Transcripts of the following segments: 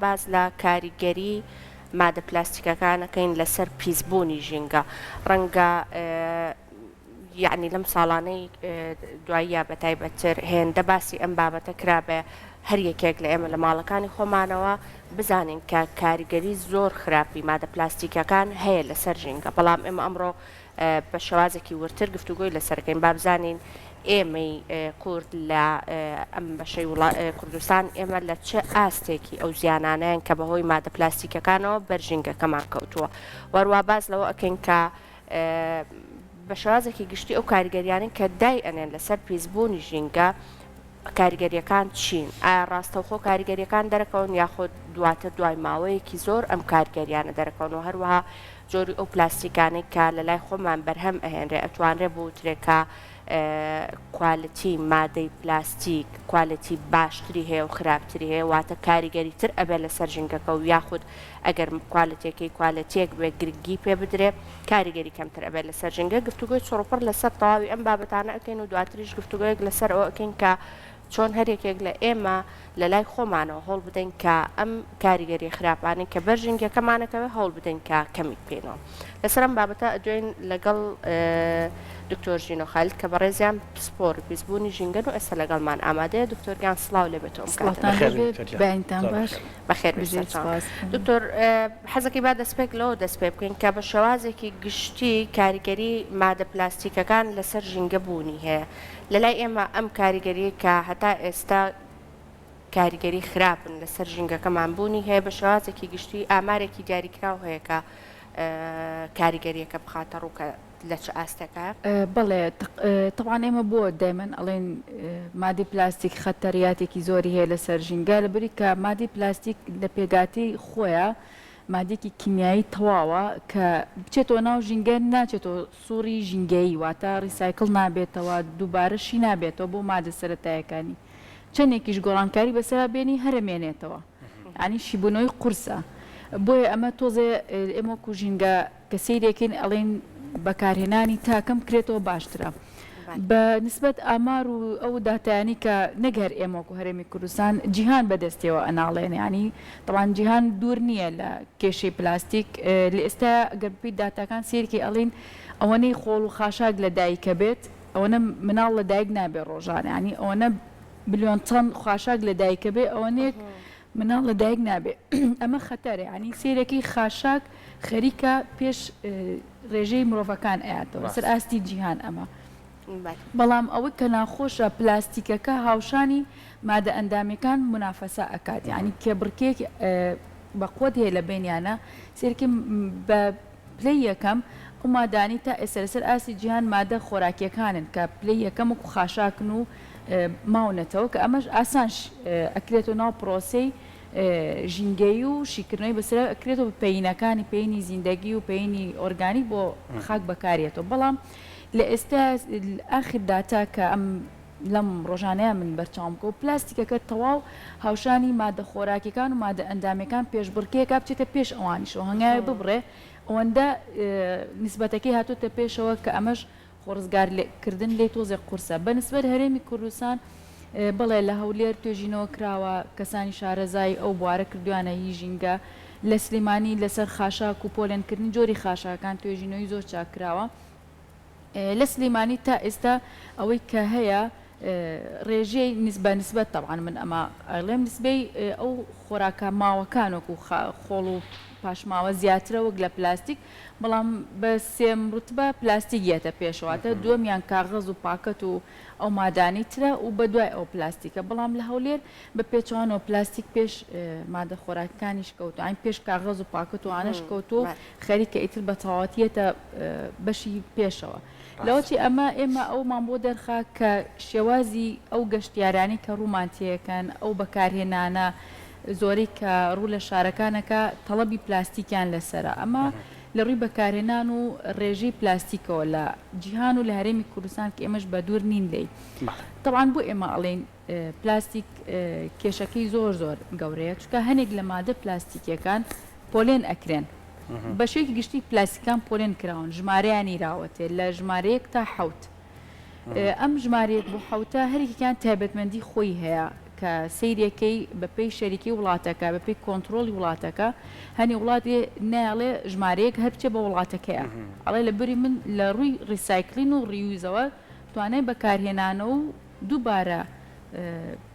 باس لە کاریگەری مادە پلاستیکەکان ئەکەین لەسەر پیسبوونی ژینگە ڕەنگە یەعنی لەم ساڵانەی دواییە بەتایبەتتر هێندە باسی ئەم بابەتە کرابێ هەر یەکێک لە ئێمە لە ماڵەکانی خۆمانەوە بزانین کە کاریگەری زۆر خراپی مادە پلاستیکەکان هەیە لەسەر ژینگە بەڵام ئێمە ئەمڕۆ بە شێوازێکی وردتر گفتوگۆی لەسەر ئەکەین با بزانین ئێمەی کورد لە ئەم بەشەی کوردستان ئێمە لە چ ئاستێکی ئەو زیانانەیان کە بەهۆی مادە پلاستیکەکانەوە بەر ژینگەکەمان کەوتووە وەروا باس لەوە ئەکەین کە بە شێوازێکی گشتی ئەو کاریگەریانەی کە دای ئەنێن لەسەر پیسبوونی ژینگە کاریگەریەکان چین؟ ئایا ڕاستەوخۆ کاریگەریەکان دەرەکەون یاخود دواتر دوای ماوەیەکی زۆر ئەم کاریگەریانە دەرەکەون و هەروەها جۆری ئەو پلاستیکانەی کە لە لای خۆمان بەرهەم ئەهێنرێ ئەتوانرێ بوترێ کە کوالێتی مادەی پلاستیک کوالێتی باشتری هەیە و خراپتری هەیە واتە کاریگەری تر ئەبێ لەسەر ژینگەکە و یاخود ئەگەر کوالێتیەکەی کوالێتیەک بێ گرنگی پێ بدرێ کاریگەری کەمتر ئەبێت لەسەر ژینگە گفتوگۆی چڕوپڕ لەسەر تەواوی ئەم بابەتانە ئەکەین و دواتریش گفتوگۆیەک لەسەر ئەوە ئەکەین کە چۆن هەر یەکێک لە ئێمە لە لای خۆمانەوە هەوڵ بدەین کە ئەم کاریگەریە خراپانەی کە بەر ژینگەکەمان ئەکەوێت هەوڵ بدەین کە کەمی بکەینەوە. لەسەر ئەم بابەتە ئەدوێین لەگەڵ دکتۆر ژینۆ خالید کە بەڕێزیان پسپۆڕی پیسبوونی ژینگەن و ئێستا لەگەڵمان ئامادەیە. دکتۆر گیان سڵاو لێ بێت ئەم کاتە. سڵاوتان لێ بێت، بەینتان باش. بەخێر بێی سەرچاوم. دکتۆر حەزەکەی با دەستپێک لەوە دەست پێ بکەین کە بە شێوازێکی گشتی کاریگەری مادە پلاستیکەکان لەسەر ژینگە بوونی هەیە. لەلای ئێمە ئەم کاریگەریەی کە هەتا ئێستا کاریگەری خراپن لەسەر ژینگەکەمان بوونی هەیە بە شێوازێکی گشتی ئامارێکی دیاریکراو هەیە کە کاریگەریەکە بخاتە ڕوو کە لە چ ئاستێکە؟ بەڵێ تەبعەن ئێمە بۆ دایمەن ئەڵێن مادەی پلاستیک خەتەریاتێکی زۆری هەیە لەسەر ژینگە لەبری کە مادەی پلاستیک لە پێگاتی خۆیە مادەیەکی کیمیایی تەواوە کە بچێتەوە ناو ژینگە ناچێتەوە سوڕی ژینگەیی واتە ڕیسایکڵ نابێتەوە دووبارە شی نابێتەوە بۆ مادە سەرەتایەکانی چەندێکیش گۆڕانکاری بەسەرا بێنی هەر ئەمێنێتەوە یانی شیبوونەوەی قورسە بۆیە ئەمە تۆزێ ئێمە وەکو ژینگە کە سەیرێکین ئەڵێین بەکارهێنانی تا کەم بکرێتەوە باشترە بە نسبەت ئامار و ئەو داتایانەی کە نەک هەر ئێمە وەکو هەرێمی کوردستان جیهان بەدەستیەوە ئەناڵێنێ یانی تەبعەن جیهان دوور نییە لە کێشەی پلاستیک لە ئێستا گەر بەپێی داتاکان سەیرکەی ئەڵێین ئەوەنەی خۆڵ و خاشاک لە دایکە بێت ئەوەنە مناڵ لە دایک نابێ ڕۆژانە یانی ئەوەنە بلیۆن تەن خاشاک لە دایکە بێ ئەوەنەیەک مناڵ لە دایک نابێ ئەمە خەتەرە یانی سەیرەکەی خاشاک خەریکە پێش ڕێژەی مرۆڤەکان ئەیاتەوە سەر ئاستی جیهان ئەمە بەڵام ئەوەی کە ناخۆشە پلاستیکەکە هاوشانی مادە ئەندامیەکان مونافەسە ئەکات یانی کێبڕکێک بە قوت هەیە لە بەینیانە سەیرکەی بە پلەی یەکەم ئەو مادانەی تا ئێستا لەسەر ئاستی جیهان مادە خۆراکیەکانن کە پلەی یەکەم وەکو خاشاکن و ماونەتەوە کە ئەمەش ئاسان ئەکرێتەوە ناو پرۆسەی ژینگەیی و شیکردنەوەی بەسەرا ئەکرێتەوە بە پەیینەکانی پەیینی زیندەگی و پەیینی ئۆرگانیک بۆ خاک بەکاریەتەوە بەڵام لە ئێستا ئاخر داتا کە ئەم لەم ڕۆژانەیە من بەرچاوم کەوت پلاستیکەکە تەواو هاوشانی مادە خۆراکیەکان و مادە ئەندامیەکان پێشبڕکێکە بچێتە پێش ئەوانیشەوە هەنگاوێ ببڕێ ئەوەندە نیسبەتەکەی هاتۆتە پێشەوە کە ئەمەش خۆ ڕزگار کردن لێی تۆزێک قورسە بە نسبەت هەرێمی کوردستان بەڵێ لە هەولێر توێژینەوە کراوە کەسانی شارەزای ئەو بوارە کردویانە هی ژینگە لە سلیمانی لەسەر خاشاک و پۆلێنکردنی جۆری خاشاکان توێژینەوەی زۆر چاک کراوە لە سلیمانی تا ئێستا ئەوەی کە هەیە ڕێژەی بە نسبەت تەبعەن من ئەمە ئەڵێم نسبەی ئەو خۆراکە ماوەکان وەکو خۆڵ و پاشماوە زیاترە وەک لە پلاستیک بەڵام بە سێم ڕوتبە پلاستیک یەتە پێشەوە واتە دووەمیان کاغەز و پاکەت و ئەو مادانەی ترە و بە دوای ئەوە پلاستیکە بەڵام لە هەولێر بە پێچەوانەوە پلاستیک پێش مادە خۆراکەکانیش کەوتووە یانی پێش کاغەز و پاکەت و ئەوانەش کەوتووە و خەریکە ئیتر بە تەواوەتی یەتە بەشی پێشەوە. لەوەچی ئەمە ئێمە ئەومان بۆ دەرخا کە شێوازی ئەو گەشتیارانەی کە ڕوومان تێکەن، ئەو بەکارهێنانە زۆرەی کە ڕوو لە شارەکان ئەکا تەڵەبی پلاستیکیان لەسەرە. ئەمە لە ڕووی بەکارهێنان و ڕێژەی پلاستیکەوە لە جیهان و لە هەرێمی کوردستان کە ئێمەش بەدوور نین لێی. تەبعەن بۆ ئێمە ئەڵێین پلاستیک کێشەکەی زۆر زۆر گەورەیە چونکە هەنێک لە مادە پلاستیکیەکان پۆلێن ئەکرێن بە شێوەیەکی گشتی پلاستیکان پۆلێن کراون ژمارەیان نیراوەتێ لە ژمارە یەک تا حەوت ئەم ژمارە یەک بۆ حەوتە هەرێکیان تایبەتمەندی خۆی هەیە. کە سەیرێکەی بەپێی شەریکەی وڵاتەکە بەپێی کۆنتڕۆڵی وڵاتەکە هەنێ وڵات دێ نایەڵێ ژمارەیەک هەر بچێ بە وڵاتەکەیا ئەڵێ لە بری من لە ڕووی recycling و reuse ەوە توانای بەکارهێنانەوە و دووبارە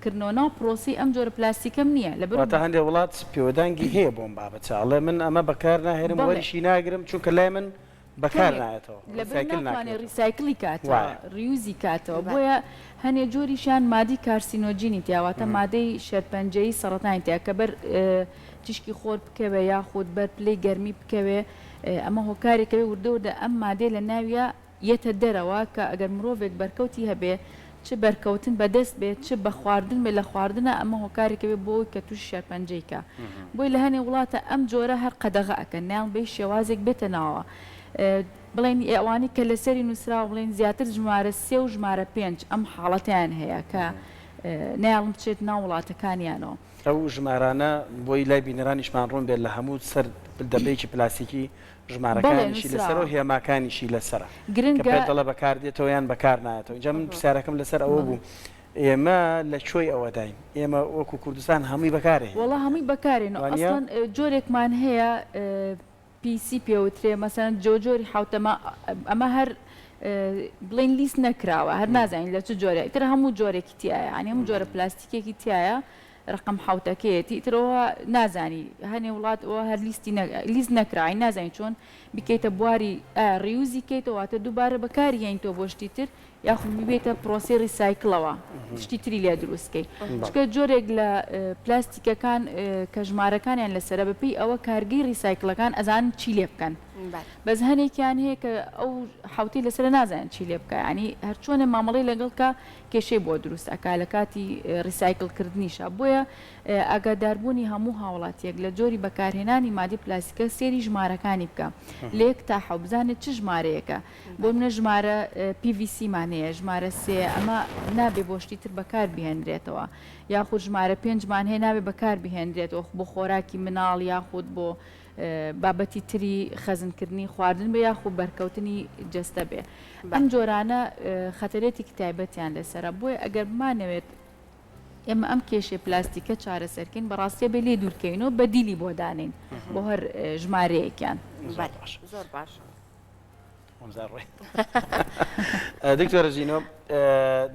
کردنەوە ناو پرۆسەی ئەم جۆرە پلاستیکەم نییە لەبەر واتە هەندێ وڵات پێوەدانگی هەیە بۆ ئەم بابەتە ئەڵێ من ئەمە بەکار ناهێنم بەڵێ. وەریشی ناگرم چونکە لای من بەکار کەمێک نایەتەوە لەبەر recycle ناتوانێ ناکرێتەوە recycle ی کاتەوە وایە. reuse ی کاتەوە بەڵێ. بۆیە هەنێ جۆریشیان مادەی carcinogen ی تیا واتە مادەی شێرپەنجەیی سەڕەتانی تیا کە بەر تیشکی خۆر بکەوێ یاخود بەر پلەی گەرمی بکەوێ ئەمە هۆکارێکە بێ وردە وردە ئەم مادەیە لە ناویا یەتە دەرەوە کە ئەگەر مرۆڤێک بەرکەوتی هەبێ چ بەرکەوتن بە دەست بێ چ بە خواردن بێ لە خواردنا ئەمە هۆکارێکە بێ بۆ ئەوەی کە توشی شێرپەنجەی کا بۆیە لە هەنێ وڵاتە ئەم جۆرە هەر قەدەغە ئەکەن نایەڵن بە هیچ شێوازێک بێتە ناوەوە بڵێن ئەوانەی کە لەسەری نوسراوە بڵێن زیاتر ژمارە سێ و ژمارە پێنج ئەم حاڵەتەیان هەیە کە نایەڵن بچێت ناو وڵاتەکانیانەوە. ئەو ژمارانە بۆی لای بینەرانیشمان ڕوون بێت لە هەموو سەر دەبەیەکی پلاستیکی بەڵێ ژمارەکانیشی لەسەرە نوسراوە. و هێماکانیشی لەسەرە کە گرنگە. پێت دەڵێ بەکار دێتەوە یان بەکار نایەتەوە ئینجا من بەڵێ. پرسیارەکەم لەسەر ئەوە بەڵێ. بوو ئێمە لە کوێی ئەوەداین ئێمە وەکو کوردستان هەمووی بەکارئەهێنین وەڵا هەمووی بەکارێنەوە وانیە؟ ئەسڵەن جۆرێکمان هەیە PC پێوترێ مەسەلەن جۆ جۆری حەوتەمە ئەمە هەر بڵێین لیست نەکراوە هەر نازانین لە چ جۆرێک ئیتر هەموو جۆرێکی تیایە یانی هەموو جۆرە پلاستیکێکی تیایە ڕقم حەوتەکەیەتی ئیتر ئەوە نازانی هەنێ وڵات ئەوە هەر لیستی لیست نەکراوە نازانی چۆن بیکەیتە بواری reuse ی کەیتەوە واتە دووبارە بەکاری هێنیتەوە بۆ شتی تر یاخود بیبەیتە پرۆسەی recycle ەوە شتی تری لێ دروست کەی چونکە جۆرێک لە پلاستیکەکان کە ژمارەکانیان لەسەرە بەپێی ئەوە کارگەی recycle ەکان ئەزانن چی لێ بکەن بەس هەنێکیان هەیە کە ئەو حوتی لەسەر نازانن چی لێ بکە ینی هەرچۆنە مامەڵەی لەگەڵ کە کێشەی بۆ دروست ئەکا لە کاتی recycle کردنیشا بۆیە ئاگاداربوونی هەموو هاوڵاتیەک لە جۆری بەکارهێنانی مادەی پلاستیکە سێری ژمارەکانی بکە لە یەک تا حەوت بزانێت چ ژمارەیەکە بۆ منە ژمارە PVC مان هەیە ژمارە سێ ئەمە نابێ بۆ شتی تر بەکار بهێنرێتەوە یاخود ژمارە پێنجمان هەیە نابێ بەکار بهێنرێتەوە بۆ خۆراکی مناڵ یاخود بۆ بابەتی تری خەزنکردنی خواردن بێ یاخود بەرکەوتنی جەستە بێ ئەم جۆرانە خەتەرێتێکی تایبەتیان لەسەرە بۆیە ئەگەر بمانەوێت ئێمە ئەم کێشەی پلاستیکە چارەسەرکەین بەڕاستی ئەبێ لێی دوورکەوینەوە بەدیلی بۆ دانێین بۆ هەر ژمارەیەکیان. زۆر باش. دکتۆرە ژینۆ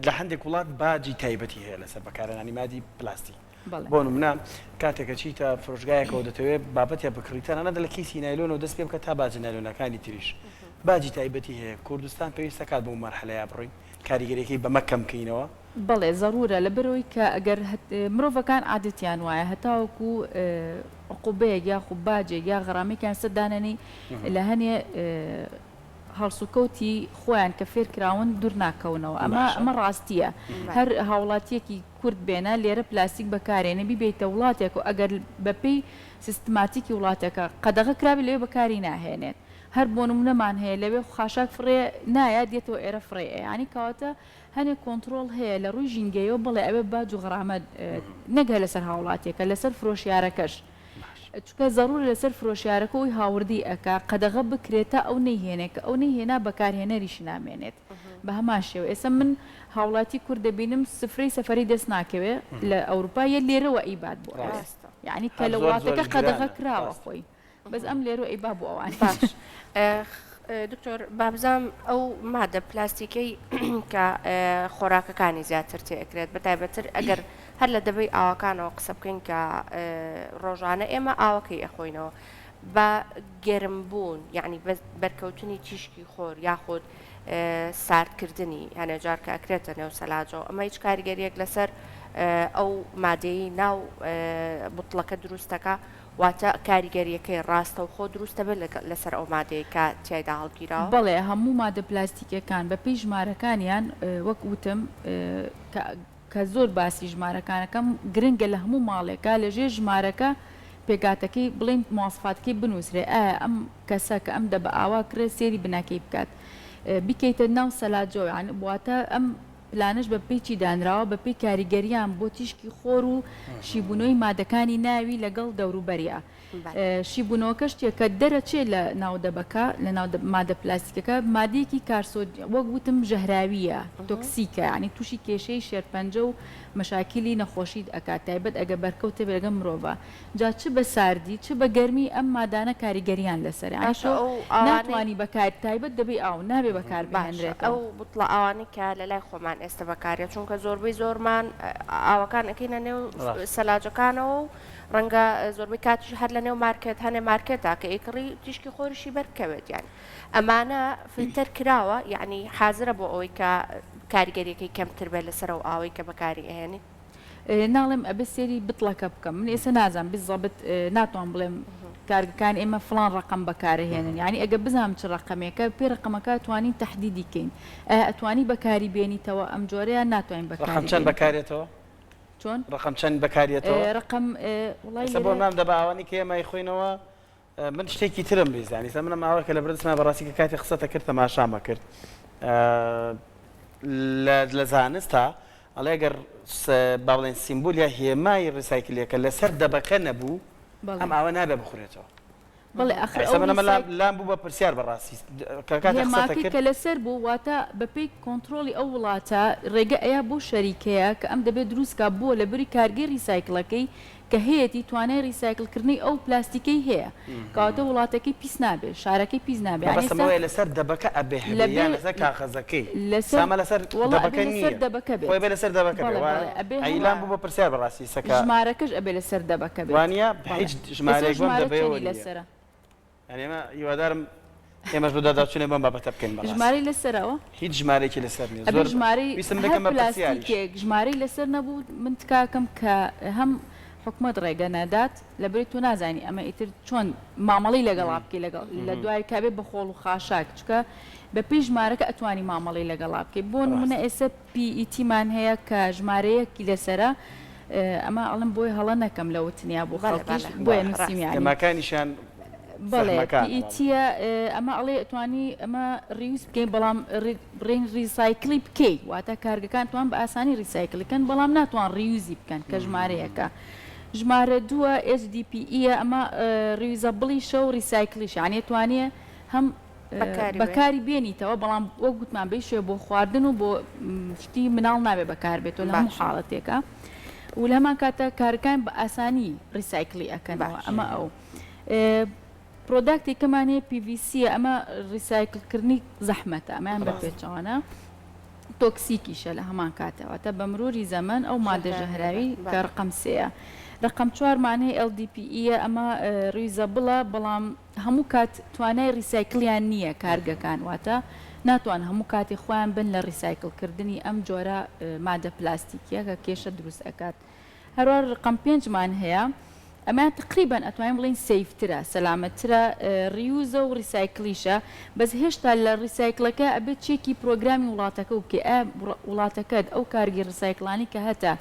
لە هەندێک وڵات باجی تایبەتی هەیە لەسەر بەکارهێنانی مادی پلاستیک بۆ نمونە کاتێک کە چیتە فرۆشگایەکەوە دەتەوێت بابەتێ بکڕی تەنانەت لە کیسی نایلۆنەوە دەست پێ بکە تا باجە نایلۆنەکانی تریش باجی تایبەتی هەیە کوردستان پێویستە کات بۆ مەرحەلەیە بڕۆین کاریگەریەکەی بەمە کەم کەینەوە؟ بەڵێ زەڕوورە لەبەرئەوەی کە ئەگەر مرۆڤەکان عادەتیان وایە هەتاوەکو عقوبەیەک یاخو باجێک یا غەرامەیەکیان سەر دانەنێی لە هەنێ هەڵسوکەوتی خۆیان کە فێرکراون دوور ناکەونەوە ئەمە باشە. ئەمە ڕاستیە هەر هاوڵاتیەکی کورد بێنە لێرە پلاستیک بەکارێنێ بیبەیتە وڵاتێک و ئەگەر بەپێی سیستماتیکی وڵاتەکە قەدەغە کرابێ لەوێ بەکاری ناهێنێت هەر بۆ نمونەمان هەیە لەوێ خاشاک فڕێ نایە دێتەوە ئێرە فڕێ ئەیە یانی کەواتە هەنێ کۆنتڕۆڵ هەیە لە ڕووی ژینگەیەوە بەڵێ ئەبێ باج و غەرامە نەک هەر لەسەر هاوڵاتیەکە لەسەر فرۆشیارەکەش چونکە زەڕورە لەسەر فرۆشیارەکە ئەوی هاوردەی ئەکا قەدەغە بکرێت تا ئەو نەیهێنێ کە ئەو نەیهێنا بەکارهێنەریشی نامێنێت بە هەمان شێوە ئێستا من هاوڵاتی کورد دەبینم سفرەی سەفەری دەست ناکەوێ لە ئەوروپا یە لێرەوە ئەیبات بۆ ئەوێ یانی کە لە وڵاتەکە قەدەغە کراوە خۆی بەس ئەم لێرۆ ئەیبا بۆ ئەوانیش. باش دکتۆر بابزانم ئەو مادە پلاستیکەی کە خۆراکەکانی زیاتر تێ ئەکرێت بە تایبەتتر ئەگەر هەر لە دەبەی ئاوەکانەوە قسە بکەین کە ڕۆژانە ئێمە ئاوەکەی ئەخۆینەوە بە گەرم بوون یعنی بەرکەوتنی تیشکی خۆر یاخود ساردکردنی هەنێ جار کە ئەکرێتە نێو سەلاجەوە ئەمە هیچ کاریگەریەک لەسەر ئەو مادەی ناو بوتڵەکە دروستەکە واتە کاریگەرییەکەی ڕاستەوخۆ دروست دەبێت لەسەر ئەو مادەیەی کە تیایدا هەڵگیراوە؟ بەڵێ هەموو مادە پلاستیکیەکان بە پێی ژمارەکانیان وەک وتم کە کە زۆر باسی ژمارەکانەکەم گرنگە لە هەموو ماڵێکا لە ژێر ژمارەکە پێکهاتەکەی بڵێین مواسفاتەکەی بنوسرێ ئایا ئەم کەسە کە ئەم دەبە ئاوا کڕێ سێری بناکەی بکات بیکەیتە ناو سەلاجەوە یان واتە ئەم. پلانەش بە پێی چی دانراوە بە پێی کاریگەریان بۆ تیشکی خۆر و شیبوونەوەی مادەکانی ناوی لەگەڵ دەوروبەریا. شیبوونەوەکە شتێکە دەرەچێ لە ناو دەبەکە لە ناو مادە پلاستیکەکە مادەیەکی کارسۆ وەک وتم ژەهراوییە تۆکسیکە یانی تووشی کێشەی شێرپەنجە و مەشاکیلی نەخۆشیت ئەکات تایبەت ئەگەر بەرکەوتە بێ لەگەڵ مرۆڤا جا چ بە ساردی چ بە گەرمی ئەم مادانە کاریگەریان لەسەرە یانی باشە تۆ ئەو ئاوانەی ناتوانی بەکار تایبەت دەبەی ئاو نابێ بەکار باشە بهێنرێتەوە. ئەو بوتڵە ئاوانەی کە لە لای خۆمان ئێستە بەکاریە چونکە زۆربەی زۆرمان ئاوەکان ئەکەینە نێو ڕاستە. سەلاجەکانەوە و ڕەنگە زۆربەی کاتیش هەر لە نێو مارکێت هەنێ مارکێتە کە ئەیکڕی تیشکی خۆریشی بەر بکەوێت یانی ئەمانە فلتەر کراوە یانی حازرە بۆ ئەوەی کە کاریگەریەکەی کەمتر بێت لەسەر ئەو ئاوەی کە بەکاری ئەهێنین. ناڵێم ئەبێ سێری بتڵەکە بکەم من ئێستا نازانم بالضبط ناتوانم بڵێم کارگەکان ئێمە فڵان ڕەقەم بەکارەهێنن یانی ئەگەر بزانم چ ڕەقەمێکە پێی ڕەقەمەکە ئەتوانین تەحدیدی کەین ئایا ئەتوانی بەکاری بێنیتەوە ئەم جۆرە یان ناتوانین ڕەقەم بەکاری چەند بێنیتەوە. بەکارێتەوە؟ چۆن؟ ڕەقەم چەند بەکاریەتەوە؟ ڕەقەم وەڵای ئێستا بۆ لێرە. نام دەبا ئەوانەی کە ئێمە ئەیخۆینەوە من شتێکی ترم بیزانی ئێستا من ئەم ئاوە کە لە بەردەستمە بەڕاستی کە کاتی قسەتە کرد تەماشامە کرد لە لە زانستا ئەڵێ گەر با بڵێن symbol یا هێمای recycle ەکە لەسەر دەبەکە نەبوو بەڵێ ئەم ئاوە نابێ بخورێتەوە. بەڵێ ئەخر ئێستا ئەو من ئەمە ریسایک. لام بوو بە پرسیار بەڕاستی کە کاتێ قسەتە هێماکەی کرد. کە لەسەر بوو واتە بەپێی کۆنتڕۆڵی ئەو وڵاتە ڕێگە ئەیا بۆ شەریکەیە کە ئەم دەبێ دروست کا بۆ لەبری کارگەی recycle ەکەی کە هەیەتی توانای recycle کردنی ئەو پلاستیکەی هەیە کەواتە وڵاتەکەی پیس نابێ شارەکەی پیس نابێ یانی مەبەستم ئێستا ئەوەیە لەسەر دەبەکە ئەبێ هەبێ لەبێ یان لەسەر کاخەزەکەی لەسەر سامە لەسەر وەڵا ئەبێ دەبەکە لەسەر نییە دەبەکە خۆی بێت ئەبێ لەسەر دەبەکە بێ بەڵێ وایە بەڵێ ئەبێ ئەی هەمە لام بوو بە پرسیار بەڕاستی سەکە ژمارەکەش ئەبێ لەسەر دەبەکە بێت وانییە بەڵێ هیچ ئێستا ژمارەیەک بەم ژمارە دەبەیەوە چەنی نییە لەسەرە؟ یانی ئێمە هیوادارم ئێمەش بەدواداچوونێک بەم بابەتە بکەین بەڕاستی. ژمارەی لەسەرە ئەوە؟ هیچ ژمارەیەکی لەسەر نییە ئەبێ زۆر ژمارەی ویستم هەر بکەم بە پرسیاریش. پلاستیکێک ژمارەی لەسەر نەبوو من تکاکەم کە هەم حکومەت ڕێگە نەدات لەبەری تۆ نازانی ئەمە ئیتر چۆن مامەڵەی لەگەڵا بکەی لەگەڵ لە دوای کابێ بە خۆڵ و خاشاک چونکە بە پێی ژمارەکە ئەتوانی مامەڵەی لەگەڵا بکەی بۆ نمونە ڕاستە. ئێستا PET مان هەیە کە ژمارە یەکی لەسەرە ئەمە ئەڵێم بۆی هەڵە نەکەم لە وتنیا بۆ بەڵێ خەڵکیش بەڵێ بۆیە ڕاست. نووسیمیانی. هێماکانیشیان بەڵێ سەهمەکانە PET بابەتەکە. یە ئەمە ئەڵێ ئەتوانی ئەمە reuse بکەین بەڵام بڵێین recycle ی بکەی واتە کارگەکان توان بە ئاسانی recycle ی کەن بەڵام ناتوان reuse ی بکەن کە ژمارەیەکە ژمارە دووە HDPE یە ئەمە reusable یشە و recycle یشە یانی ئەتوانێ هەم بەکاری بێ. بەکاری بێنیتەوە بەڵام وەک گوتمان بە هیچ شێوەیەک بۆ خواردن و بۆ شتی مناڵ نابێ بەکار بێتەوە لە هەموو باشە. حاڵەتێکا و لە هەمان کاتا کارەکان بە ئاسانی recycle ی ئەکەنەوە باشە. ئەمە ئەو product ێکەمان هەیە PVC یە ئەمە recycle کردنی زەحمەتە ئەمەیان بە ڕاستە. پێچەوانە toxic یشە لە هەمان کاتە واتە بە مروری زەمەن ئەو مادە ژەهراویە ژەهراوی کە بەڵێ. ڕقم سێیە ڕقم چوارمان هەیە LDPE یە ئەمە reusable ە بەڵام هەموو کات توانای recycle یان نییە کارگەکان واتە ناتوان هەموو کاتی خۆیان بن لە recycle کردنی ئەم جۆرە مادە پلاستیکیە کە کێشە دروست ئەکات هەروە ڕقم پێنجمان هەیە ئەمەیان تقریبەن ئەتوانین بڵێین safe ترە سەلامەتترە reuse ە و recycle یشە بەس هێشتا لە recycle ەکە ئەبێت check ی پرۆگرامی وڵاتەکە بکەی ئایا وڵاتەکەت ئەو کارگەی recycle انی کە هەتە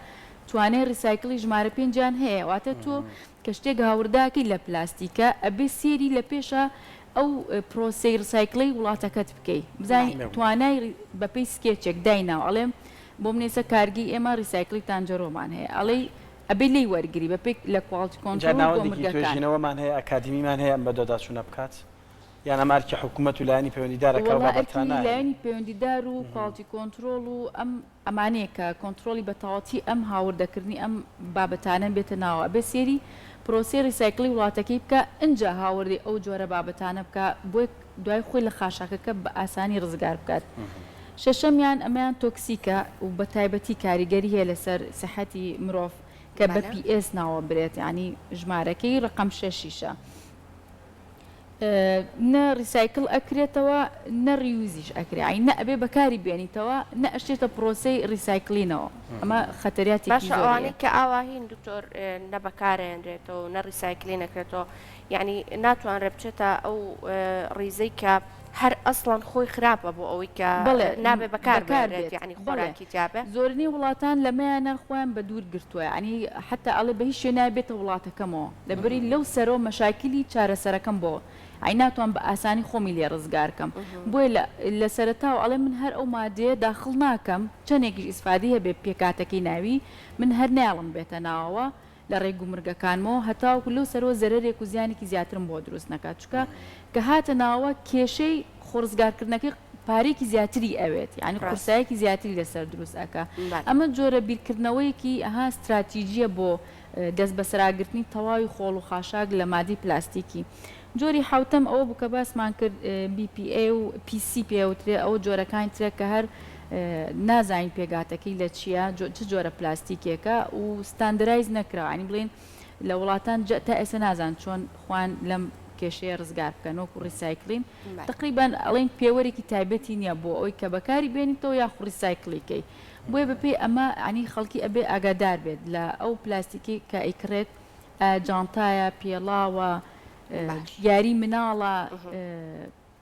توانای recycle ی ژمارە پێنجیان هەیە واتە تۆ کە شتێک هاورداکەی لە پلاستیکە ئەبێ سێری لە پێشا ئەو پرۆسەی recycle ەی وڵاتەکەت بکەی بزانی توانای بەپێی سکێچێک دایناوە ئەڵێم بۆ من ئێستا کارگەی ئێمە recycle ی تانجەرۆمان هەیە ئەڵێی ئەبێ لێی وەرگری بە پێی لە quality جا کۆنترۆڵ و ناوەندێکی گۆمرگەکان. توێژینەوەمان هەیە ئەکادیمیمان هەیە ئەم بەدواداچوونە بکات یان ئەمە ئەرکی حکوومەت و لایەنی پەیوەندیدارە کە ئەو وەڵا ئەرکی بابەتانە لایەنی پەیوەندیدار و quality control و ئەم ئەمانەیە کە کۆنترۆڵی بە تەواوەتی ئەم هاوردەکردنی ئەم بابەتانە بێتە ناوە ئەبێ سێری پرۆسەی recycle ی وڵاتەکەی بکا ئنجا هاوردەی ئەو جۆرە بابەتانە بکا بۆی دوای خۆی لە خاشاکەکە بە ئاسانی ڕزگار بکات. شەشەمیان ئەمەیان toxic ە و بە تایبەتی کاریگەری هەیە لەسەر سیحەتی مرۆڤ کە بە بەلێ. PS ناوە برێت یانی ژمارەکەی ڕەقەم شەشیشە نە recycle ئەکرێتەوە نە reuse یش ئەکرێ یانی نە ئەبێ بەکاری بێنیتەوە نە ئەشێتە پرۆسەی recycling ەوە ئەمە خەتەریاتێکی باشە زۆری هەیە. ئەوانەی کە ئاواهین دکتۆر نە بەکارئەهێنرێتەوە و نە recycling ئەکرێتەوە یانی ناتوانرێ بچێتە ئەو ڕیزەی کە. هەر ئەسڵەن خۆی خراپە بۆ ئەوەی کە بەڵێ نابێ بەکار بەکار بهێنرێت بێت یانی بەڵێ خۆراکی تیابێ. زۆرینەی وڵاتان لەمەیانە خۆیان بە دوور گرتووە یانی حەتا ئەڵێ بە هیچ شێ نابێ بێتە وڵاتەکەمەوە لەبری لەو سەرەوە مەشاکیلی چارەسەرەکەم بۆ یانی ناتوان بە ئاسانی خۆمی لێ ڕزگار کەم بۆیە لە لە سەرەتاوە ئەڵێ من هەر ئەو مادەیە داخڵ ناکەم چەنێکیش ئیسفادەی هەبێ پێکهاتەکەی ناوی من هەر نایەڵم بێتە ناوەوە لە ڕێی گومرگەکانمەوە هەتاوەکو لەو سەرەوە زەرەرێک و زیانێکی زیاترم بۆ دروست نەکات چونکە کە هاتە ناوەوە کێشەی خۆڕزگارکردنەکەی پارەیەکی زیاتری ئەوێت یانی قورسایەکی زیاتری لەسەر دروست ئەکا ئەمە جۆرە بیرکردنەوەیەکی ها ستراتیجیە بۆ دەست بەسەراگرتنی تەواوی خۆڵ و خاشاک لە مادەی پلاستیکی جۆری حەوتەم ئەوە بوو کە باسمان کرد BPA و PC پێ ئەوترێ ئەوە جۆرەکانی ترە کە هەر نازانین پێکهاتەکەی لە چییە چ جۆرە پلاستیکێکە و standardize نەکراوە یانی بڵێین لە وڵاتان تا ئێستا نازان چۆن خۆیان لەم کێشەیە ڕزگار بکەن وەکو recycling تقریبان ئەڵێن پێوەرێکی تایبەتی نییە بۆ ئەوەی کە بەکاری بێنیتەوە یاخو recycle ی کەی بۆیە بەپێی ئەمە یانی خەڵکی ئەبێ ئاگادار بێت لە ئەو پلاستیکەی کە ئەیکڕێت ئایا جانتایە، پێڵاوە، یاری مناڵە،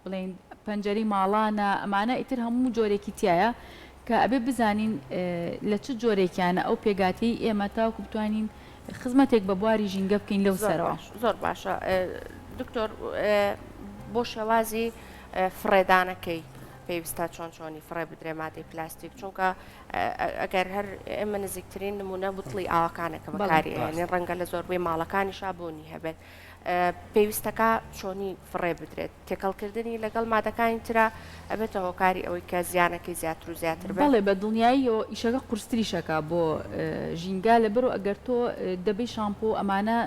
بڵێین پەنجەرەی ماڵانە، ئەمانە ئیتر هەموو جۆرێکی تیایە کە ئەبێ بزانین لە چ جۆرێکیانە ئەو پێکهاتەی ئێمە تاوەکو بتوانین خزمەتێک بە بواری ژینگە بکەین لەو سەرەوە. زۆر باشە دکتۆر بۆ شێوازی فڕێدانەکەی پێویستە چۆن چۆنی فڕێ بدرێ مادەی پلاستیک چونکە ئەگەر هەر ئێمە نزیکترین نمونە بوتڵی ئاوەکانە کە بەکاری ئەهێنین ڕەنگە لە زۆربەی ماڵەکانیشا بوونی هەبێت پێویستەکە چۆنی فڕێ بدرێت تێکەڵکردنی لەگەڵ مادەکانی ترا ئەبێتە هۆکاری ئەوەی کە زیانەکەی زیاتر و زیاتر بێت. بەڵێ بە دڵنیاییەوە ئیشەکە قورستریش ئەکا بۆ ژینگە لەبەرو ئەگەر تۆ دەبەی شامپۆ و ئەمانە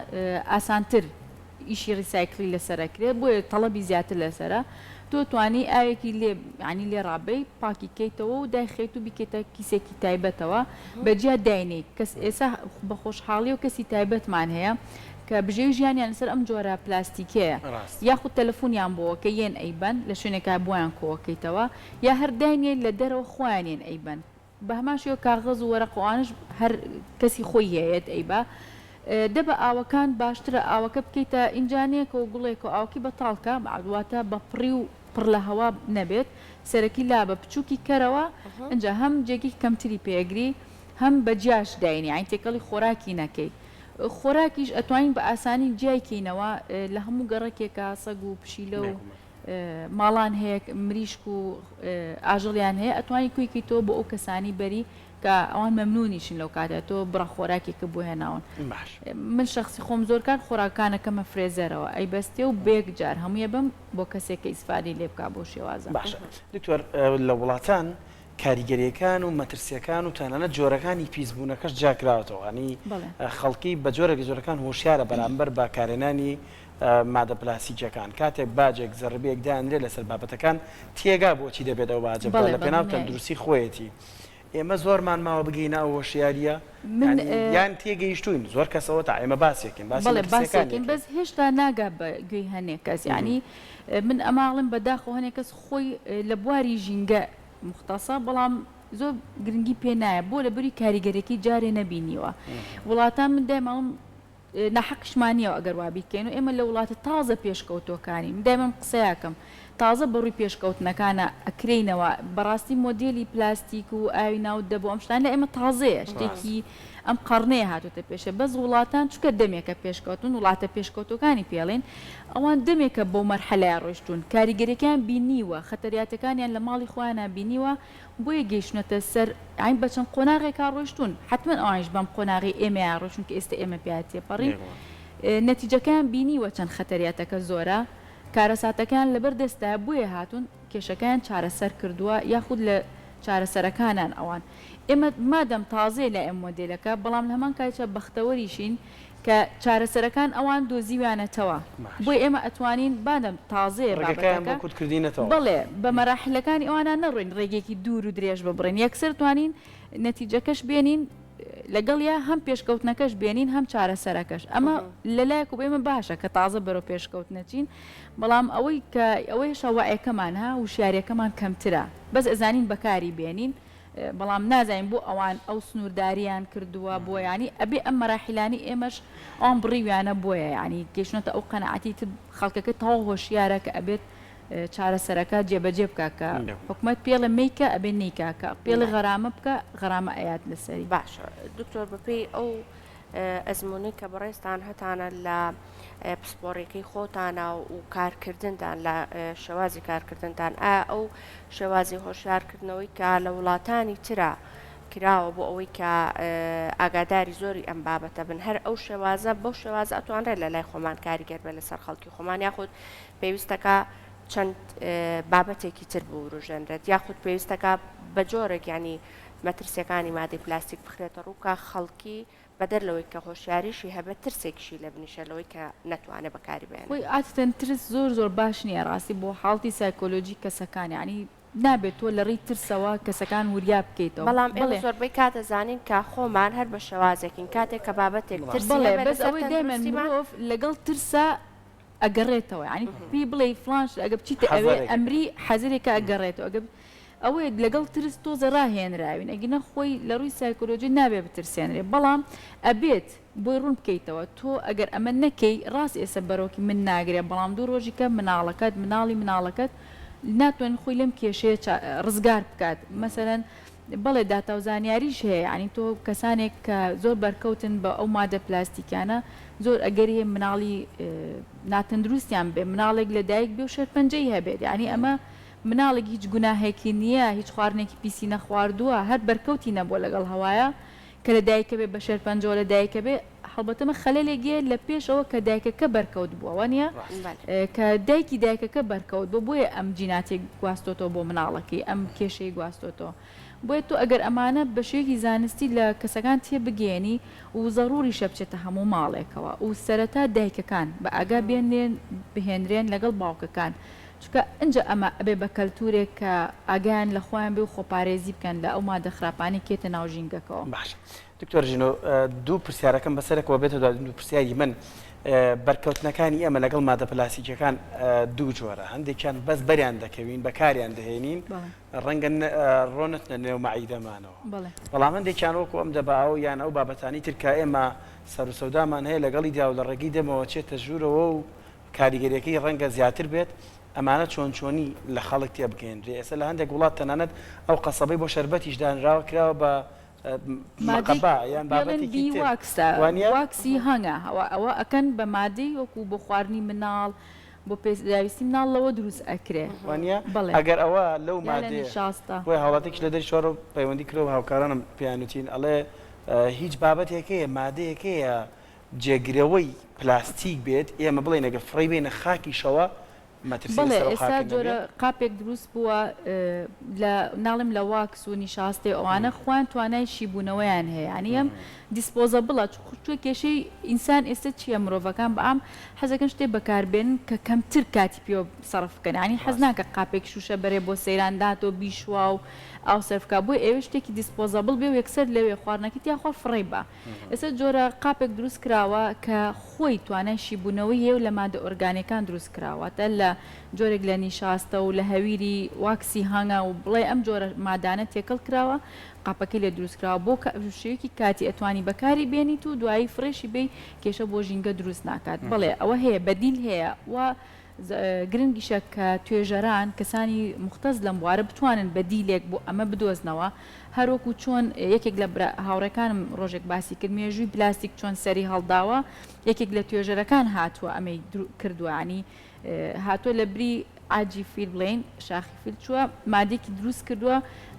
ئاسانتر ئیشی recycle ی لەسەر ئەکرێت بۆیە تەڵەبی زیاتر لەسەرە تۆ توانی ئاوێکی لێ یانی لێ ڕابەی پاکی کەیتەوە و دایخەیت و بیکەیتە کیسێکی تایبەتەوە بە جیا داینێی کەس ئێسا بە خۆشحاڵیەوە کەسی تایبەتمان هەیە کە بژێوی ژیانیان لەسەر ئەم جۆرە پلاستیکەیە یاخود تەلەفونیان بۆ کە یەن ئەیبەن لە شوێنێکا بۆیان کۆکەیتەوە یا هەر داینێ لە دەرەوە خۆیان یەن ئەیبەن بەهەمان شێوە کاغەز و وەرەق و ئەوانەش هەر کەسی خۆی هەیە یەت ئەیبا. دە بە ئاوەکان باشترە ئاوەکە بکەیتە ئینجانێکەوە گوڵێکەوە ئاوەکەی بەتاڵ کە واتە بە پڕی و پڕ لە هەوا نەبێت سەرەکی لابە بچوکی کەرەوە ئینجا هەم جێگەی کەمتری پێ ئەگری هەم بە جیاش داینی یانی تێکەڵی خۆراکی نەکەی خۆراکیش ئەتوانین بە ئاسانی جیای کەینەوە لە هەموو گەڕەکێکا سەگ و پشیلە و ماڵان هەیە مریشک و ئاژەڵیان هەیە ئەتوانی کوی کەیتەوە بۆ ئەو کەسانی بەری کە ئەوان مەمنونیشن لەو کاتە تۆ بڕە خۆراکێکە بۆ هێناون باش من شەخسی خۆم زۆر کات خۆراکانەکەمە فرێزەرەوە ئەی بەستێ و بەیەک جار هەموویە بەم بۆ کەسێک کە ئیسفادەی لێ بکا بەو شێوازە. باشە دکتۆر لە وڵاتان کاریگەریەکان و مەترسیەکان و تەنانەت جۆرەکانی پیسبوونەکەش جیاکراوەتەوە یانی خەڵکی بە جۆرێک لە جۆرەکان هۆشیارە بەرامبەر بە کارهێنانی مادە پلاستیکیەکان کاتێک باجێک زەڕبیەک دانرێت لەسەر بابەتەکان تێگا بۆچی دەبێت ئەو باجە بدات لە پێناو تەندروستی خۆیەتی ئێمە زۆرمان ماوە بگەینە ئەو هۆشیاریە یان تێگەیشتوین زۆر کەسەوە تا ئێمە باسێکین باسی بەڵێ باسێکین بەس هێشتا ناگا بە گوێی هەنێک کەس یانی من ئەماڵم بەداخەوە هەنێک کەس خۆی لە بواری ژینگە مختصە بەڵام زۆر گرنگی پێ نایە بۆ لەبری کاریگەرێکی جارێ نەبینیوە وڵاتان من دایماڵم ناحەقیشمان نییە ئەگەر وا بیرکەین و ئێمە لە وڵاتە تازە پێشکەوتووەکانین، من دایمەن قسەیەکەم تازە بە ڕووی پێشکەوتنەکانا ئەکرێینەوە، بەڕاستی مۆدێلی پلاستیک و ئاوی ناو دەبۆ ئەم شتانە لای ئێمە تازەیە، شتێکی ئەم قەڕنەیە هاتۆتە پێشێ، بەس وڵاتان چونکە دەمێکە پێشکەوتوون، وڵاتە پێشکەوتووەکانی پێڵێن ئەوان دەمێکە بەو مەرحەلەیە ڕۆیشتوون، کاریگەریەکەیان بینیوە، خەتەریاتەکانیان لە ماڵی خۆیانا بینیوە، بۆیە گەیشتونەتە سەر یانی بە چەند قۆناغێکا ڕۆیشتوون حەتمەن ئەوانیش بەم قۆناغەی ئێمەیا ڕۆیشتوون کە ئێستا ئێمە پیا تێپەڕین نەتیجەکەیان بینیوە چەند خەتەریاتەکە زۆرە کارەساتەکەیان لەبەر دەستایە بۆیە هاتوون کێشەکەیان چارەسەر کردووە یاخود لە چارەسەرەکانان ئەوان ئێمە مادەم تازەیە لای ئێمە مۆدێلەکە بەڵام لە هەمان کاتیشا بەختەوەریشین کە چارەسەرەکان ئەوان دۆزیویانەتەوە بۆیە ئێمە ئەتوانین بادەم تازەیە ڕێگەکەیان بۆ بابەتەکە کورت کردینەتەوە. بەڵێ بە مەراحیلەکانی ئەوانا نەڕۆین ڕێگەیەکی دوور و درێژ ببڕین یەکسەر توانین نەتیجەکەش بێنین لەگەڵیا هەم پێشکەوتنەکەش بێنین هەم چارەسەرەکەش ئەمە لەلایەک و بۆ ئێمە باشە کە تازە بەرەو پێشکەوتن ئەچین بەڵام ئەوەی کە ئەوەی هێشتا وەعیەکەمان ها وشیاریەکەمان کەمترە بەس ئەزانین بەکاری بێنین بەڵام نازانین بۆ ئەوان ئەو سنوورداریان کردووە بۆ یانی ئەبێ ئەم مەراحیلانەی ئێمەش ئەوان بڕیویانە بۆیە یانی گەیشتونەتە ئەو قەناعەتی تر خەڵکەکە تەواو هۆشیارە کە ئەبێت. چارەسەرەکە جێبەجێ بکا کە حکومەت پێڵێ مەیکە ئەبێ نەیکا کە پێڵێ غەرامە بکە غەرامە ئەیات لەسەری. باشە دکتۆر بەپێی ئەو ئەزموونەی کە بەڕێزتان هەتانە لە پسپۆڕیەکەی خۆتانە و کارکردنتان لە شێوازی کارکردنتان ئایا ئەو شێوازی هۆشیارکردنەوەی کە لە وڵاتانی ترا کراوە بۆ ئەوەی کە ئاگاداری زۆری ئەم بابەتە بن هەر ئەو شێوازە بەو شێوازە ئەتوانرێت لە لای خۆمان کاریگەر بێت لەسەر خەڵکی خۆمان یاخود پێویستەکە چەند بابەتێکی تر بوروژێنرێت یاخود پێویستەکە بە جۆرێک ینی مەترسیەکانی مادەی پلاستیک بخرێتە ڕوو کە خەڵکی بەدەر لەوەی کە هۆشیاریشی هەبێت ترسێکیشی لێ بنیشێت لەوەی کە نەتوانێت بەکاری بهێنێت. خۆی عادەتەن ترس زۆر زۆر باش نیە ڕاستی بۆ حاڵتی سایکۆلۆجی کەسەکان یانی نابێت تۆ لە ڕێی ترسەوە کەسەکان وریا بکەیتەوە بەڵام ئێمە بەڵێ. زۆربەی کات ئەزانین کە خۆمان هەر بە شێوازێکین کاتێک کە بابەتێک ترسی بەڵێ هەبێت بەس لەسەر ئەوەی دایمەن تەندروستیمان. مرۆڤ لەگەڵ ترسا ئەگەڕێتەوە یانی پێی بڵێی فڵان شت ئەگە بچیتە ئەوێ حەزەرێکە. ئەمری حەزەرێکە ئەگەڕێتەوە ئەگە ئەوەیە لەگەڵ ترس تۆزێ ڕاهێنراوین ئەگینا خۆی لە ڕووی سایکۆلۆجی نابێ بترسێنرێ بەڵام ئەبێت بۆی ڕوون بکەیتەوە تۆ ئەگەر ئەمە نەکەی ڕاست ئێسە بەرۆکی من ناگرێ بەڵام دوو ڕۆژی کە مناڵەکەت مناڵی مناڵەکەت ناتوانێت خۆی لەم کێشەیە ڕزگار بکات مەسەلەن بەڵێ داتا و زانیاریش هەیە یانی تۆ کەسانێک کە زۆر بەرکەوتن بە ئەو مادە پلاستیکیانە زۆر ئەگەری هەیە مناڵی ناتەندروستیان بێ مناڵێک لە دایک بێ و شێرپەنجەی هەبێت یانی ئەمە مناڵێک هیچ گوناهێکی نییە هیچ خواردنێکی پیسی نەخواردووە هەر بەرکەوتی نەبووە لەگەڵ هەوایە کە لە دایکە بێ بە شێرپەنجەوە لە دایکە بێ هەڵبەتە ئەمە خەلەلێک یە لە پێشەوە کە دایکەکە بەرکەوت بووە وانیە کە دایکی دایکەکە بەرکەوت بووە بۆیە ئەم جیناتەی گواستۆتەوە بۆ مناڵەکەی ئەم کێشەی گواستۆتەوە بۆیە تۆ ئەگەر ئەمانە بە شێوەیەکی زانستی لە کەسەکان تێبگەیەنی و زەڕوریشە بچێتە هەموو ماڵێکەوە و سەرەتا دایکەکان بە ئاگا بێنرێن بهێنرێن لەگەڵ باوکەکان چونکە ئنجا ئەمە ئەبێ بە کەلتورێک کە ئاگایان لە خۆیان بێ و خۆپارێزی بکەن لە ئەو مادە خراپانەی کێتە ناو ژینگەکەوە. باشە دکتۆر ژینۆ دوو پرسیارەکەم بەسەرێکەوە بێتە دوا دوو پرسیاری من بەرکەوتنەکانی ئێمە لەگەڵ مادە پلاستیکیەکان دوو جۆرە هەندێکیان بەس بەریان دەکەوین بەکاریان دەهێنین ڕەنگە ڕۆ نەچنە نێو مەعیدەمانەوە بەڵام هەندێکیان وەکو ئەم دەباو یان ئەو بابەتانی تر کە ئێمە سەروسەودامان هەیە لەگەڵیدا و لە ڕێگەی دەمەوە چێتە ژوورەوە و کاریگەریەکەی ڕەنگە زیاتر بێت، ئەمانە چۆن چۆنی لە خەڵک تێبگەیەنرێ، ئێستا لە هەندێک وڵات تەنانەت ئەو قەسەبەی بۆ شەربەتیش دانراوە کراوە بە مادەی مقەبا یان پێڵێن بابەتێکی بی تر واکسە وانیە؟ واکسی هەنگە ئەوە ئەوە ئەکەن بە مادەی وەکو بۆ خواردنی مناڵ بۆ پێداویستی مناڵ لەوە دروست ئەکرێ وانیە؟ بەڵێ ئەگەر ئەوە لەو یا لە مادەیە نیشاستە. بۆیە هاوڵاتیەکیش لە دەری شارەوە پەیوەندی کردوە بە هاوکارانم پێیان وتین ئەڵێ هیچ بابەتێک هەیە مادەیەک هەیە جێگرەوەی پلاستیک بێت، ئێمە بڵێین ئەگەر فڕێی بەینە خاکیشەوە مەترسی بەڵێ لەسەر ئەو ئێستا خاکە جۆرە نەبێت؟ قاپێک دروست بووە لە ناڵێم لە واکس و نیشاستەی ئەوانە خۆیان توانای شیبوونەوەیان هەیە یانی ئەم disposable ە چونکە کێشەی ئینسان ئێستا چییە مرۆڤەکان بە عام حەزەکەن شتێ بەکاربێنن کە کەمتر کاتی پێوە سەرف بکەن یانی حەز ڕاستە. ناکە قاپێک شووشە بەرێ بۆ سەیران داتەوە بیشوا و ئاو سەرف کا بۆیە ئەیەوێ شتێکی disposable بێ و یەکسەر لەوێ خواردنەکەی تیا خوارد فڕێی با ئێستا جۆرە قاپێک دروست کراوە کە خۆی توانای شیبوونەوەی هەیە و لە مادە ئۆرگانیەکان دروست کراوە واتە لە جۆرێک لە نیشاستە و لە هەویری واکسی هەنگە و بڵێ ئەم جۆرە مادانە تێکەڵ کراوە قاپەکەی لێ دروست کراوە بۆ شێوەیەکی کاتی ئەتوانی بەکاری بێنیت و دوایی فڕێشی بەی کێشە بۆ ژینگە دروست ناکات بەڵێ ئەوە هەیە بەدیل هەیە و گرنگیشە کە توێژەران، کەسانی موختەس لەم بوارە بتوانن بەدیلێک بۆ ئەمە بدۆزنەوە، هەروەکو چۆن یەکێک لە برا هاوڕێکانم ڕۆژێک باسی کرد مێژووی پلاستیک چۆن سەری هەڵداوە، یەکێک لە توێژەرەکان هاتووە ئەمەی کردووە یانی هاتووە لە بری عاجی فیل بڵێین شاخی فیل چووە مادەیەکی دروست کردووە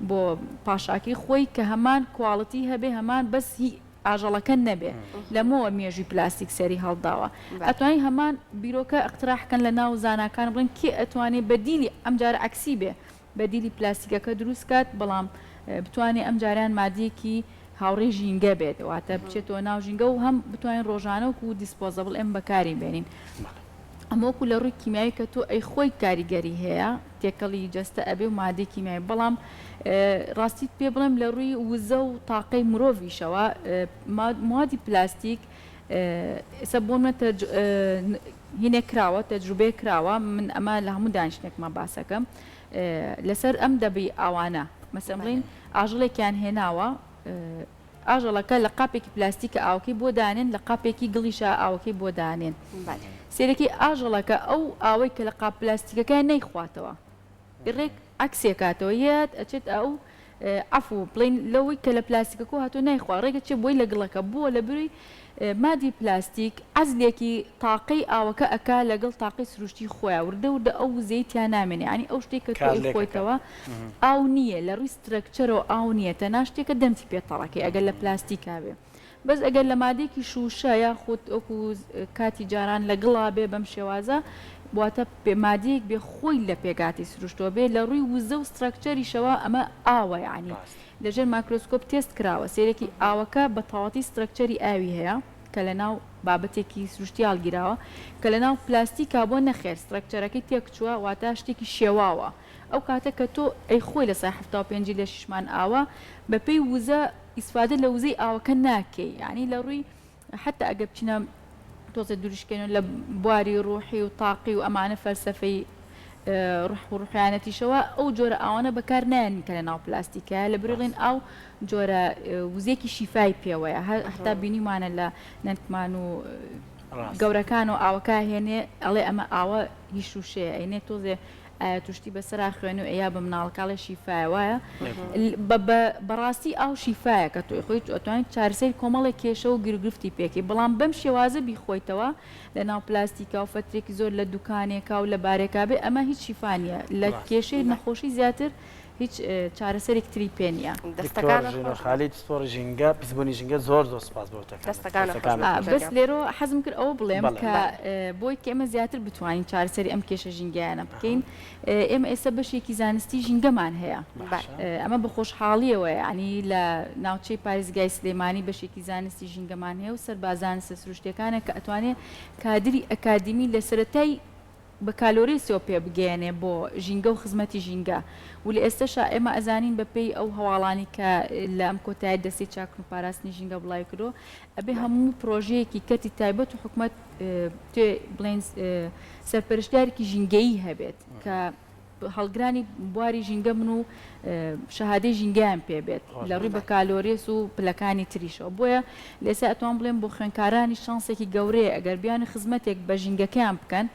بۆ پاشاکەی خۆی کە هەمان quality هەبێ هەمان بەس هی ئاژەڵەکە نەبێ لەمەوە مێژووی پلاستیک سەری هەڵداوە ئەتوانی هەمان بیرۆکە اقتراح کەن لە ناو زاناکان بڵێن کێ ئەتوانێ بەدیلی ئەم جارە عەکسی بێ بەدیلی پلاستیکەکە دروست کات بەڵام بتوانێ ئەم جارەیان مادەیەکی هاوڕێی ژینگە بێت واتە بچێتەوە ناو ژینگە و هەم بتوانین ڕۆژانە وەکو disposable ئێمە بەکاری بێنین. ئەمە وەکو لە ڕووی کیمیاوی کە تۆ ئەی خۆی کاریگەری هەیە تێکەڵی جەستە ئەبێ و مادەی کیمیاوی بەڵام ڕاستیت پێ بڵێم لە ڕووی وزە و تاقەی مرۆڤیشەوە موادی پلاستیک ئێستا بۆ منە هینێ کراوە تەجروبەیە کراوە من ئەمە لە هەموو دانیشتنێکما باسەکەم لەسەر ئەم دەبی ئاوانە مەسەن بڵین ئاژەڵێکیان هێناوە. ئاژەڵەکە لە قاپێکی پلاستیکە ئاوەکەی بۆ دانێن لە قاپێکی گڵیشا ئاوەکەی بۆ دانێن سەیرەکەی ئاژەڵەکە ئەو ئاوەی کە لە قاپ پلاستیکەکەیە نەیخواتەوە ڕێک عەکسی ئەکاتەوە یەت ئەچێت ئەو عەفو بڵێین لەوەی کە لە پلاستیکەکەوە هاتووە نایخوا ڕێک ئەچێ بۆی لە گڵەکە بۆ لە بری مادی پلاستیک عەزلێکی تاقەی ئاوەکە ئەکا لەگەڵ تاقەی سروشتی خۆیا وردە وردە ئەو وزەی تیا نامێنێ یانی ئەو شتەی کە تۆ ئەیخۆیتەوە ئاو نییە لە ڕووی structure ەوە ئاو نییە تەنها شتێکە دەمتی پێ تەڕەکەی ئەگەر لە پلاستیکا بێ بەس ئەگەر لە مادەیەکی شووشە یاخود وەکو کاتی جاران لە گڵا بێ بەم شێوازە واتە مادەیەک بێ خۆی لە پێکهاتەی سروشتەوە بێ لە ڕووی وزە و structure یشەوە ئەمە ئاوە یانی لە ژێر مایکرۆسکۆپ تێست کراوە سەیرێکی ئاوەکە بە تەواوەتی structure ی ئاوی هەیە کە لە ناو بابەتێکی سروشتی هەڵگیراوە کە لە ناو پلاستیکا بۆ نەخێر structure ەکەی تێکچووە واتە شتێکی شێواوە ئەو کاتە کە تۆ ئەیخۆی لە سای 75 ی لەشیشمان ئاوە بە پێی وزە ئیسفادە لە وزەی ئاوەکە ناکەی یانی لە ڕووی حەتا ئەگەر بچینە تۆزێ دوریشکەینەوە لە بواری ڕوحی و تاقی و ئەمانە فەلسەفەی ڕوح و ڕوحیانەتیشەوە ئەو جۆرە ئاوانە بەکار نایەنن کە لە ناو پلاستیکایە لە بری ڵێن ئاو جۆرە وزەیەکی شیفای پێوەیە هەتا بینیمانە لە نەنکمان و گەورەکان و ئاوەکە هێنێ ئەڵێ ئەمە ئاوە هی شوشەیە ئەینێ تۆزێ ئایا توشتی بەسەرا خوێن و ئەیا بە مناڵەکە ئەڵێ شیفایە وایە بەڕاستی ئاو شیفایە کە تۆی خۆی ئەتوانیت چارەسەری کۆمەڵێک کێشە و گیروگرفتی پێکەی بەڵام بەم شێوازە بیخۆیتەوە لە ناو پلاستیکا و فەترێکی زۆر لە دوکانێکا و لە بارێکا بێ ئەمە هیچ شیفا نییە لە کێشەی نەخۆشی زیاتر هیچ چارەسەرێکی تری پێ نییە. دکتۆر ژینۆ خالید پسپۆڕی ژینگە، پیسبوونی ژینگە زۆر زۆر سوپاس بۆ وتەکانت. دەستەکانت خۆش بێت. بەس لێرەوە حەزم کرد ئەوە بڵێم کە بۆی کە ئێمە زیاتر بتوانین چارەسەری ئەم کێشە ژینگەیانە بکەین ئێمە ئێستا بەشێکی زانستی ژینگەمان هەیە ئەمە بە خۆشحاڵیەوە یانی لە ناوچەی پارێزگای سلێمانی بەشێکی زانستی ژینگەمان هەیە و سەر بە زانستە سروشتیەکانە کە ئەتوانێ کادری ئەکادیمی لە سەرەتای بەکالۆرێسیەوە پێ بگەیەنێ بۆ ژینگە و خزمەتی ژینگە و لە ئێستەشا ئێمە ئەزانین بە پێی ئەو هەواڵانەی کە لە ئەم کۆتایە دەستەی چاککردن و پاراستنی ژینگە بڵاوی کردەوە ئەبێ هەموو پرۆژەیەکی کەرتی تایبەت و حکومەت توێ بڵێین سەرپەرشتیارێکی ژینگەیی هەبێت کە هەڵگرانی بواری ژینگە بن و شەهادەی ژینگەیان پێ بێت لە ڕووی بەکالۆریەس و پلەکانی تریشەوە بۆیە لێستا ئەتوان بڵێم بۆ خوێنکارانی شانسێکی گەورەیە ئەگەر بیان خزمەتێک بە ژینگەکەیان بکەن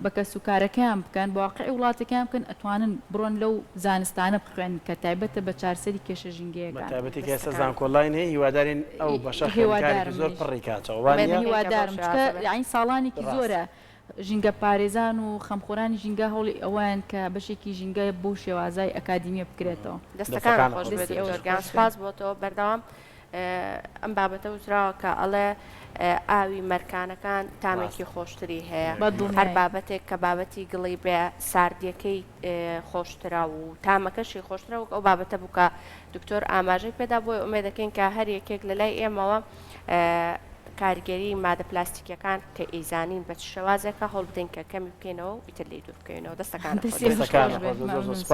بە کەسوکارەکەیان بکەن بە واقعی وڵاتەکەیان بکەن ئەتوانن بڕۆن لەو زانستانە بخوێنن کە تایبەتە بە چارسەری کێشە ژینگەیەکان. بەتایبەتی کە ئێستا زانکۆلاین هەیە هیوادارین ئەو بەشە خوێندکارێکی زۆر پڕی کاتەوە وانیە؟ هیوادارم چونکە یانی ساڵانێکی زۆرە ژینگەپارێزان و خەمخۆرانی ژینگە هەوڵی ئەوەیان کە بەشێکی ژینگە بەو شێوازای ئەکادیمیە بکرێتەوە. دەستەکانت خۆش بێت دکتۆر گیان سوپاس بۆ تۆ بەردەوام ئەم بابەتە وتراوە کە ئەڵێ ئاوی مەرکانەکان تامێکی خۆشتری هەیە هەر بابەتێک کە بابەتی گڵی بێ ساردیەکەی خۆشترە و تامەکەشی خۆشترە وەک ئەو بابەتە بوو کە دکتۆر ئاماژەی پێدا بۆی ئومێدەکەین کە هەر یەکێک لە لای ئێمەوە کاریگەری مادە پلاستیکیەکان کە ئەیزانین بە چ شێوازێکە هەوڵ بدەین کە کەمی بکەینەوە و ئیتر لێی دوور بکەوینەوە. دەستەکانت خۆش بێت. دەستەکانت خۆش بێت زۆر زۆر سوپاس.